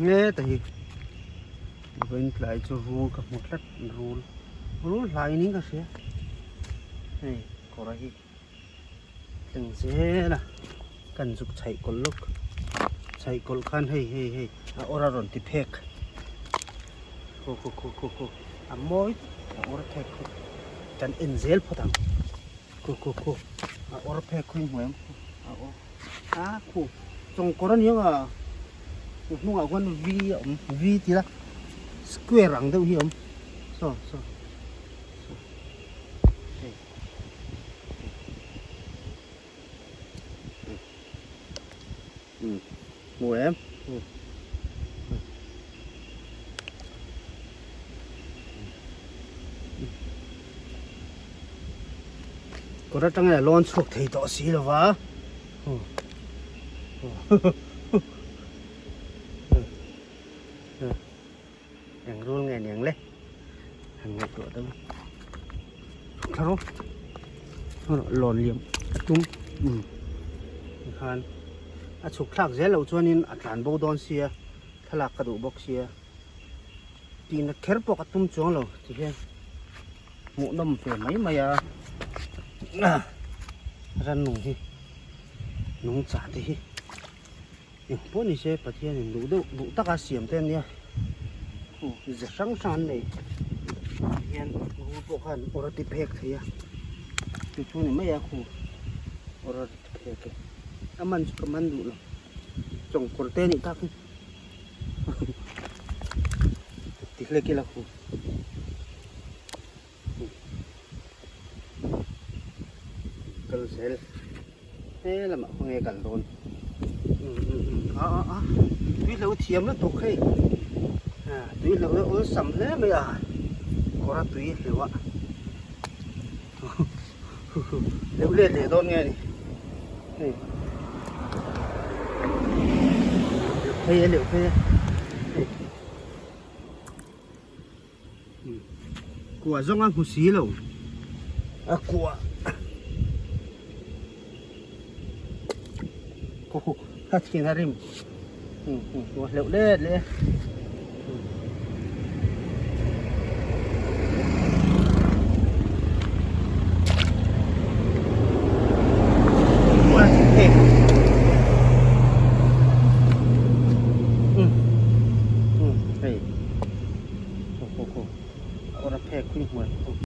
Heta hi vawiin tlai chu rul ka hmu tlat rul rul hlai niin ka hria hei kawr hi thleng zel a kan zuk chhaih kawlh lawk chhaih kawlh khan hei hei hei a awr a rawn ti phek khu khu khu khu khu a mawi a awr phek khu kan en zel phawt ang khu khu khu a awr phek khu i hmu em a awr a khu chawngkawr a ni ang a hnungah khuan v a awm v tih la square ang deuh hi a awm saw saw saw hei umm hmu em umm kawr atanga a lawn chhuak thei tawh si lo va eng rul nge niang le han ngaihtuah deuh thla rawh lawn liam a tum umm tikhan a chhuk thlak zel loh chuanin a tlan bo dawn sia thlalak ka duh bawk sia tihna kher pawh ka tum chuang lo tihian hmuhnawm ve mai mai a rannung hi nungcha te hi eng pawh ni se Pathianin duh deuh duh taka siam te ania ze hrang hrang an nei hian rul pawh khan awr a ti phek thei a chu chu ni mai a khu awr a ti phek e a man chu ka man duh lo chawngkawr te anih tak hi ti hlek ila khu. Kal zel he lamah khaw nge kal dawn a a a tui hlo thiam lutuk hei tui hlo hi awlsam hle mai a kawr a tui hleuh a hleuh let leh dawn nge ni hei hleuh phei a hleuh phei a hei. Kua zawng a hmu si lo a kua a thin a rim kua hleuh let leh a.